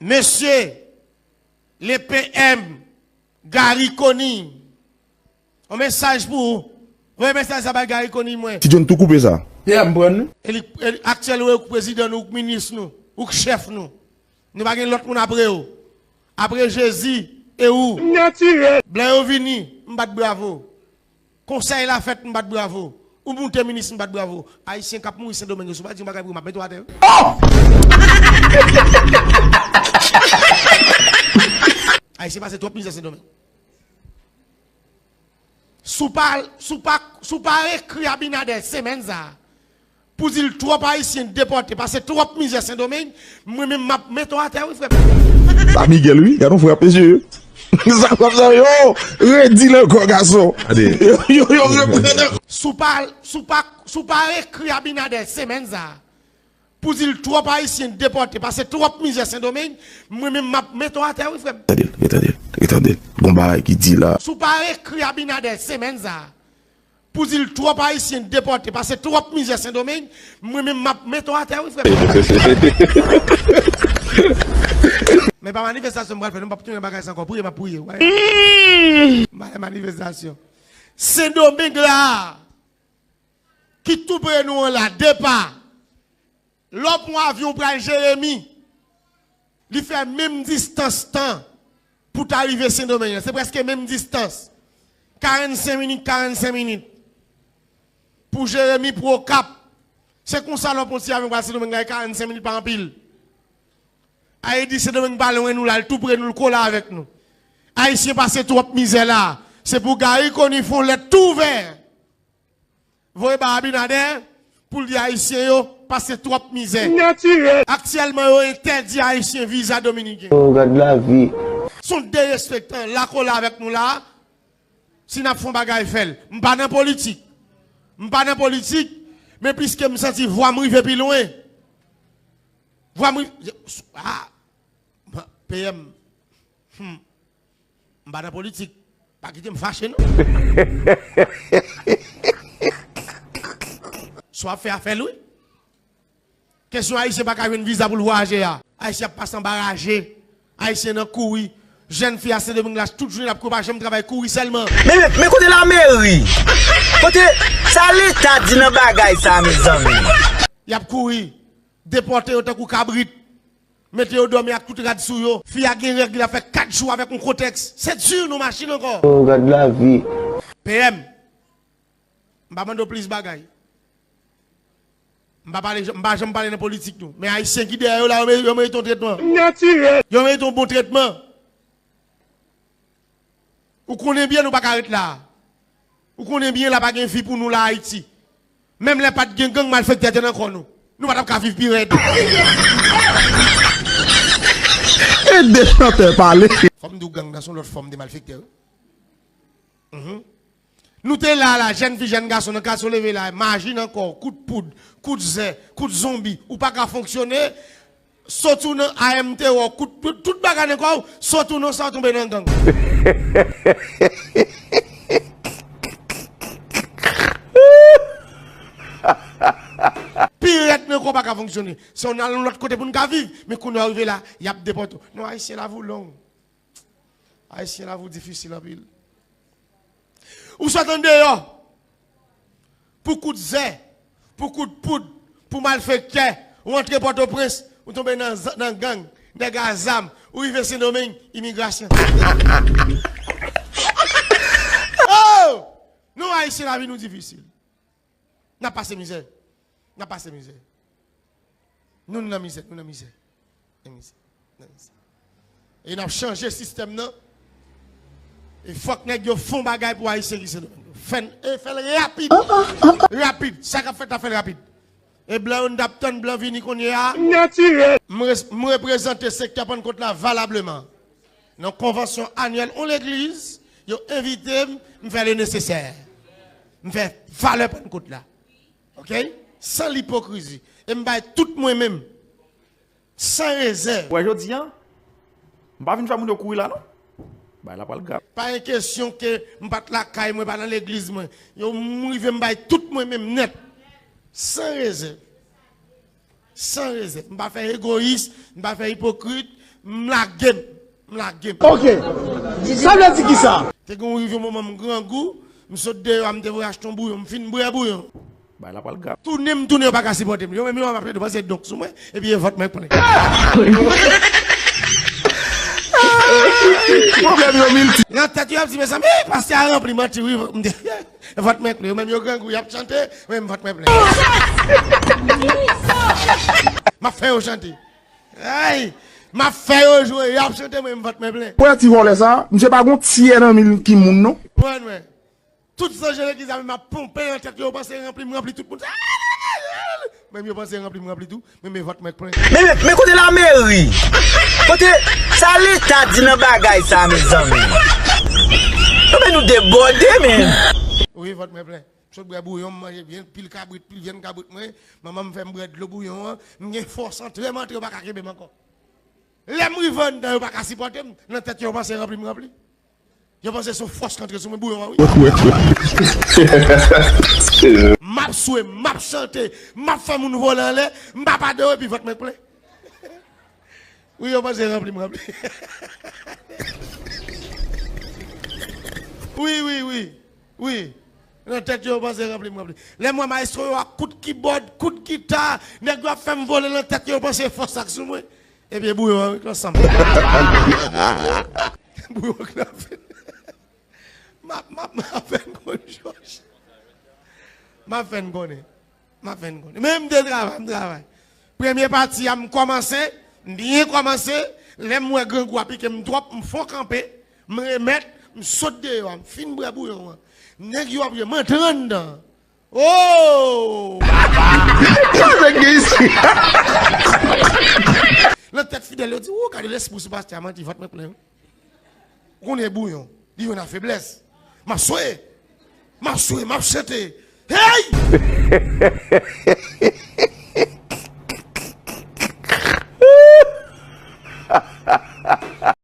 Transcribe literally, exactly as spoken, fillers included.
Mesye, le P M, Garry Conille, yon mesaj pou ou. Voye mesaj sa bay Garry Conille mwen. Ti John tou koupe sa. Yeah, m pran nou. Eli, eli, aktyèl ou, ou k prezidan nou, ou k minis nou, ou k chèf nou. Nou pa gen lòt moun apre ou. Apre Jezi e ou. Natirèl. Blan yo vini, m bat bravo. Konsèy la fèt, m bat bravo. Ou moute minis, m bat bravo. Ayisyen k ap mouri Sendomeng yo, si w pa di yon bagay pou yo, m ap mete w atè wi. Ayisyen pase twòp mizè Sendomeng. Si w pa, si w pa, si w pa ekri Abinader semèn sa a, pou di l twòp Ayisyen depòte, pase twòp mizè Sendomeng, mwen menm m ap mete w atè wi, frè m. Sa Miguel wi, gad yon frap mesye. Sa frap sa yo, redi l ankò gason. Yo, yo, yo, reprezentan. Si w pa, si w pa, si w pa ekri Abinader semèn sa a, pou di l twòp Ayisyen depòte, pase twòp mizè Sendomeng, mwen menm m ap mete w atè wi, frè m. Retande l, retande l, retande l. Gon bagay ki di la. Si w pa ekri Abinader semèn sa a, pou di l twòp Ayisyen depòte, pase twòp mizè Sendomeng, mwen menm m ap mete w atè wi, frè m. Men pa manifestasyon m pral fè, non, m p ap tounen bagay sa ankò. Priye, m ap priye. M ale manifestasyon. Sendomeng la, ki tou pre nou an la, depa. Lè w pran avyon w pral Jeremi, li fè menm distans tan pou ta rive Sendomeng nan. Se prèske menm distans. Karannsenk minit, karannsenk minit. Pou Jeremi, pou Okap. Se konsa lè w pran ti avyon pral Sendomeng la, e karannsenk minit pa anpil. Ayiti, Sendomeng pa lwen nou la, l tou pre nou, l kole avèk nou. Ayisyen pase twòp mizè la. Se pou Garry Conille fè yon lèt tou ouvè. Voye ba Abinader pou l di Ayisyen yo pase twòp mizè. Natirèl. Aktyèlman, yo entèdi Ayisyen viza dominiken. Oh, gad lavi. Se yon derespektan, la kole avèk nou la. Si n ap fè yon bagay, fè l. M pa nan politik. M pa nan politik, men piske m santi vwa m rive pi lwen. Vwa m rive. Ah! P M. Hmm. M pa nan politik. Pa kite m fache, non. Sa w ap fè a, fè l, wi. Kesyon Ayisyen pa ka jwenn viza pou l vwayaje a. Ayisyen ap pase anba raje. Ayisyen nan kouri. Jèn fi a Sendomeng la, tout jounen l ap kouri, pa janm travay, kouri sèlman. Men, men, men kote lameri? Kote sa Leta di nan bagay sa, mezanmi? Y ap kouri. Depòte yo tankou kabrit. Mete yo dòmi ak tout rad sou yo. Fi a gen règ, li ap fè kat jou avèk yon kotèks. Se di nou machin ankò. Oh, gad lavi. P M, m pa mande w plis bagay. M pa pale, m pa janm pale nan politik, non. Men Ayisyen ki dèyè yo la, yo me-, yo merite yon tretman. Natirèl. Yo merite yon bon tretman. Ou konnen byen nou pa ka ret la. Ou konnen byen la pa gen vi pou nou la Ayiti. Menm lè pa t gen gang, malfektè te nan kò nou. Nou pa t ap ka viv pi rèd. E de chantè pale. Fò m di w, gang nan se yon lòt fòm de malfektè, wi. Mhm. Nou te la, la, jèn fi, jèn gason, nan katye w leve la, majin ankò, kout poud, kout zè, kout zonbi, ou pa ka fonksyone, soti w nan A M T W, kout, tout, tout bagay nan kò w, soti w nan sa, w tonbe nan gang. Pi rèd nan kò w pa ka fonksyone. Se w nan yon lòt kote pou n ka viv, men kounye a w rive la, y ap depòte w. Non, Ayisyen, lavi w long. Ayisyen, lavi w difisil anpil. Ou sot andeyò pou kout zè, pou kout poud, pou malfektè, ou antre Pòtoprens, ou tonbe nan, nan gang, nèg a zam, ou rive Sendomeng, imigrasyon. Oh! Non, Ayisyen, lavi nou difisil. N ap pase mizè. N ap pase mizè. Nou nan mizè, nou nan mizè. Nan mizè. Nan mizè. E n ap chanje sistèm nan. E fòk nèg yo fè yon bagay pou Ayisyen ki Sendomeng. Fè n, e fè l rapid. Rapid. Sa k ap fèt la, fè l rapid. E blan yo, n t ap tann blan vini kounye a. Natirèl. M res-, m reprezante sektè Pannkot la valableman. Nan konvansyon anyèl yon legliz, yo envite m, m fè le nesesè. M fè valè Pannkot la. Oke? San lipokrizi. E m bay tout mwen menm. San rezèv. Wè jodi a, m pa vin fè moun yo kouri la non. Bagay la pral grav. Pa gen kesyon ke m pa t lakay mwen, pa nan legliz mwen. Yo m rive m bay tout mwen menm nèt. San rezèv. San rezèv. M pa fè egoyis, m pa fè ipokrit, M lage m. M lage m. Ok. Sa vle di ki sa? Te gen yon rive yon moman m grangou, m sot deyò a, m te voye achte yon bouyon, m fin bwè bouyon. Bay la pral grav. Tounen m tounen, yo pa ka sipòte m. Yo menm yo ap plede panse donk sou mwen, epi e vant mwen k plen. Pwoblèm yo milti. Nan tèt yo ap di, mezanmi, pastè a ranpli manti wi. M di, vant mwen k plen. Yo menm yo grangou, y ap chante, mwen menm vant mwen plen. M ap fè yo chante. Ay! M ap fè yo jwe, y ap chante, mwen menm vant mwen plen. Wè ti vòlè sa, misye pa gon tyè nan mil ki moun non. Mwen, mwen. Tout zanj legliz la menm ap ponpe nan tèt yo, yo panse ranpli m ranpli tout moun. Menm yo panse ranpli m ranpli tou, men men vant mwen k plen. Men, men, men kote lameri? Kote sa leta di nan bagay sa, mezanmi? Non, men nou debòde, men. Wi, vant mwen plen. M sot bwè bouyon, m manje byen pil kabrit, pil vyann kabrit mwen. Manman m fè m bwè dlo bouyon an. M gen fòs antre m antre, yo pa ka kenbe m ankò. Lè m rive anndan, yo pa ka sipòte m. Nan tèt yo, yo panse ranpli m ranpli. Yo panse se yon fòs k antre sou mwen, bouyon an, wi. M ap swe, m ap chante, m ap fè moun vole anlè, m pa pa deyò epi vant mwen k plen. Wi, yo panse ranpli m ranpli. Wi, wi, wi. Wi. Nan tèt yo, yo panse ranpli m ranpli. Lè m wè maestro yo ak kout kibòd, kout gita, nèg yo ap fè m vole nan tèt yo, yo panse fòs sa k sou mwen. Epi bouyon an k ansanm. Bouyon k nan fè. M ap, m ap, m ap fè n konn Jòj. M ap fè n konnen. M ap fè n konnen. Men m te travay, m travay. Premye pati a, m kòmanse, m byen kòmanse. Lè m wè grangou a pike m twòp, m fon kanpe, m remèt, m sot deyò a, m fin bwè bouyon an. Nèg yo ap jwe, m antre anndan. Oh! Nan tèt Fidèl, yo di, ou gade lespri sou pastè a, manti, vant mwen plen. Ou konnen bouyon, li jwenn a feblès. M ap swe, m ap swe, m ap chante. Hey!